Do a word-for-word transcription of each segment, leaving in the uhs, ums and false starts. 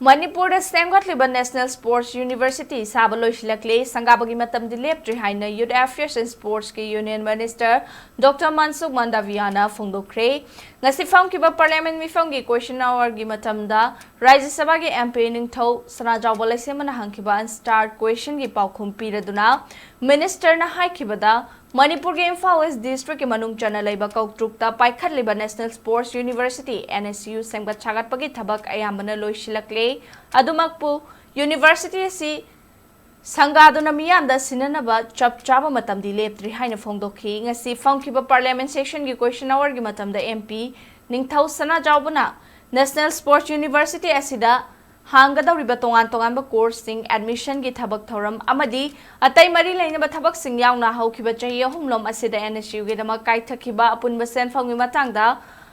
ꯃꯅꯤꯄꯨꯔꯗ ꯁꯦꯝꯒꯠꯂꯤꯕ National Sports University ꯁꯥꯕ ꯂꯣꯏꯁꯤꯜꯂꯛꯂꯦ, ꯁꯪꯒꯥꯕꯒꯤ ꯃꯇꯝꯗꯤ ꯂꯦꯞꯇ꯭ꯔꯤ ꯍꯥꯏꯅ Youth Affairs and Sportsꯀꯤ Union Minister Doctor Mansukh Mandaviyaꯅ ꯐꯣꯡꯗꯣꯛꯈ꯭ꯔꯦ꯫ ꯉꯁꯤ ꯐꯝꯈꯤꯕ Parliament ꯃꯤꯐꯝꯒꯤ Question Hourꯒꯤ ꯃꯇꯝꯗ ꯔꯥꯖ꯭ꯌ ꯁꯚꯥꯒꯤ MP ꯅꯤꯡꯊꯧ ꯁꯅꯥꯖꯥꯎꯕ ꯂꯩꯁꯦꯝꯕꯅ ꯍꯪꯈꯤꯕ Unstarred Questionꯒꯤ ꯄꯥꯎꯈꯨꯝ ꯄꯤꯔꯗꯨꯅ Ministerꯅ ꯍꯥꯏꯈꯤꯕꯗ, ꯃꯅꯤꯄꯨꯔꯒꯤ ꯏꯝꯐꯥꯜ West Districtꯀꯤ ꯃꯅꯨꯡ ꯆꯟꯅ ꯂꯩꯕ ꯀꯧꯇ꯭ꯔꯨꯛꯇ ꯄꯥꯏꯈꯠꯂꯤꯕ National Sports University, NSU, ꯁꯦꯝꯒꯠ ꯁꯥꯒꯠꯄꯒꯤ ꯊꯕꯛ ꯑꯌꯥꯝꯕꯅ ꯂꯣꯏꯁꯤꯜꯂꯛꯂꯦ꯫ ꯑꯗꯨꯃꯛꯄꯨ, University ꯑꯁꯤ ꯁꯪꯒꯥꯗꯨꯅ ꯃꯤꯌꯥꯝꯗ ꯁꯤꯟꯅꯅꯕ ꯆꯞ ꯆꯥꯕ ꯃꯇꯝꯗꯤ ꯂꯦꯞꯇ꯭ꯔꯤ ꯍꯥꯏꯅ ꯐꯣꯡꯗꯣꯛꯈꯤ꯫ ꯉꯁꯤ ꯐꯝꯈꯤꯕ Parliament Sessionꯒꯤ Question Hourꯒꯤ ꯃꯇꯝꯗ MP ꯅꯤꯡꯊꯧ ꯁꯅꯥꯖꯥꯎꯕꯅ National Sports University ꯑꯁꯤꯗ ꯍꯥꯡꯒꯗꯧꯔꯤꯕ ꯇꯣꯉꯥꯟ ꯇꯣꯉꯥꯟꯕ courseꯁꯤꯡ, admissionꯒꯤ ꯊꯕꯛ ꯊꯧꯔꯝ ꯑꯃꯗꯤ ꯑꯇꯩ ꯃꯔꯤ ꯂꯩꯅꯕ ꯊꯕꯛꯁꯤꯡ ꯌꯥꯎꯅ ꯍꯧꯈꯤꯕ ꯆꯍꯤ ꯑꯍꯨꯝꯂꯣꯝ ꯑꯁꯤꯗ NSUꯒꯤꯗꯃꯛ ꯀꯥꯏꯊꯈꯤꯕ ꯑꯄꯨꯟꯕ ꯁꯦꯟꯐꯝꯒꯤ ꯃꯇꯥꯡꯗ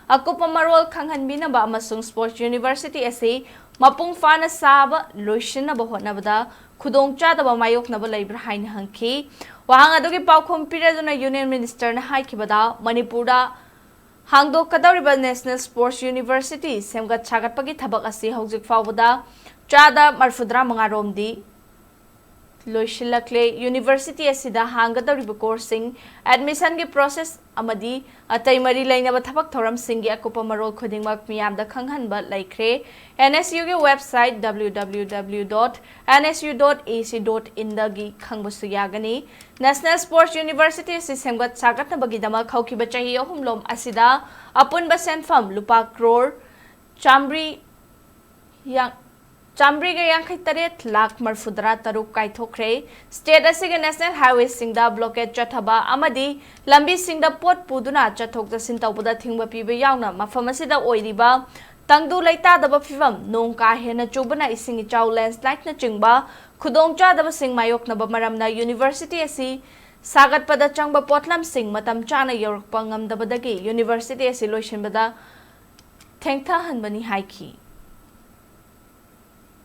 ꯑꯀꯨꯞꯄ ꯃꯔꯣꯜ ꯈꯪꯍꯟꯕꯤꯅꯕ ꯑꯃꯁꯨꯡ Sports University ꯑꯁꯤ ꯃꯄꯨꯡ ꯐꯥꯅ ꯁꯥꯕ ꯂꯣꯏꯁꯤꯟꯅꯕ ꯍꯣꯠꯅꯕꯗ ꯈꯨꯗꯣꯡꯆꯥꯗꯕ ꯃꯥꯌꯣꯛꯅꯕ ꯂꯩꯕ꯭ꯔꯥ ꯍꯥꯏꯅ ꯍꯪꯈꯤ꯫ ꯋꯥꯍꯪ ꯑꯗꯨꯒꯤ ꯄꯥꯎꯈꯨꯝ ꯄꯤꯔꯗꯨꯅ Union Ministerꯅ ꯍꯥꯏꯈꯤꯕꯗ, ꯃꯅꯤꯄꯨꯔꯗ ꯍꯥꯡꯗꯣꯛꯀꯗꯧꯔꯤꯕ National Sports University ꯁꯦꯝꯒꯠ ꯁꯥꯒꯠꯄꯒꯤ ꯊꯕꯛ ꯑꯁꯤ ꯍꯧꯖꯤꯛ ꯐꯥꯎꯕꯗ ꯆꯥꯗ ꯃꯔꯐꯨꯇꯔꯥ ꯃꯉꯥ ꯔꯣꯝꯗꯤ ꯂꯣꯏꯁꯤꯜꯂꯛꯂꯦ꯫ University ꯑꯁꯤꯗ ꯍꯥꯡꯒꯗꯧꯔꯤꯕ courseꯁꯤꯡ, admissionꯒꯤ process ꯑꯃꯗꯤ ꯑꯇꯩ ꯃꯔꯤ ꯂꯩꯅꯕ ꯊꯕꯛ ꯊꯧꯔꯝꯁꯤꯡꯒꯤ ꯑꯀꯨꯞꯄ ꯃꯔꯣꯜ ꯈꯨꯗꯤꯡꯃꯛ ꯃꯤꯌꯥꯝꯗ ꯈꯪꯍꯟꯕ ꯂꯩꯈ꯭ꯔꯦ꯫ NSUꯒꯤ website W W W dot N S U dot A C dot inꯗꯒꯤ ꯈꯪꯕꯁꯨ ꯌꯥꯒꯅꯤ꯫ National Sports University ꯑꯁꯤ ꯁꯦꯝꯒꯠ ꯁꯥꯒꯠꯅꯕꯒꯤꯗꯃꯛ ꯍꯧꯈꯤꯕ ꯆꯍꯤ ꯑꯍꯨꯝꯂꯣꯝ ꯑꯁꯤꯗ ꯑꯄꯨꯟꯕ ꯁꯦꯟꯐꯝ ꯂꯨꯄꯥ ꯀ꯭ꯔꯣꯔ ꯆꯥꯃꯔꯤ ꯌꯥꯡ-, ꯆꯥꯃꯔꯤꯒ ꯌꯥꯡꯈꯩ ꯇꯔꯦꯠ ꯂꯥꯈ ꯃꯔꯐꯨꯇꯔꯥ ꯇꯔꯨꯛ ꯀꯥꯏꯊꯣꯛꯈ꯭ꯔꯦ꯫ State ꯑꯁꯤꯒꯤ National Highwayꯁꯤꯡꯗ blockade ꯆꯠꯊꯕ ꯑꯃꯗꯤ ꯂꯝꯕꯤꯁꯤꯡꯗ ꯄꯣꯠ ꯄꯨꯗꯨꯅ ꯆꯠꯊꯣꯛ ꯆꯠꯁꯤꯟ ꯇꯧꯕꯗ ꯊꯤꯡꯕ ꯄꯤꯕ ꯌꯥꯎꯅ ꯃꯐꯝ ꯑꯁꯤꯗ ꯑꯣꯏꯔꯤꯕ ꯇꯪꯗꯨ ꯂꯩꯇꯥꯗꯕ ꯐꯤꯚꯝ, ꯅꯣꯡ ꯀꯥ ꯍꯦꯟꯅ ꯆꯨꯕꯅ ꯏꯁꯤꯡ ꯏꯆꯥꯎ, landslideꯅꯆꯤꯡꯕ ꯈꯨꯗꯣꯡꯆꯥꯗꯕꯁꯤꯡ ꯃꯥꯌꯣꯛꯅꯕ ꯃꯔꯝꯅ University ꯑꯁꯤ ꯁꯥꯒꯠꯄꯗ ꯆꯪꯕ ꯄꯣꯠꯂꯝꯁꯤꯡ ꯃꯇꯝ ꯆꯥꯅ ꯌꯧꯔꯛꯄ ꯉꯝꯗꯕꯗꯒꯤ University ꯑꯁꯤ ꯂꯣꯏꯁꯤꯟꯕꯗ ꯊꯦꯡꯊꯍꯟꯕꯅꯤ ꯍꯥꯏꯈꯤ꯫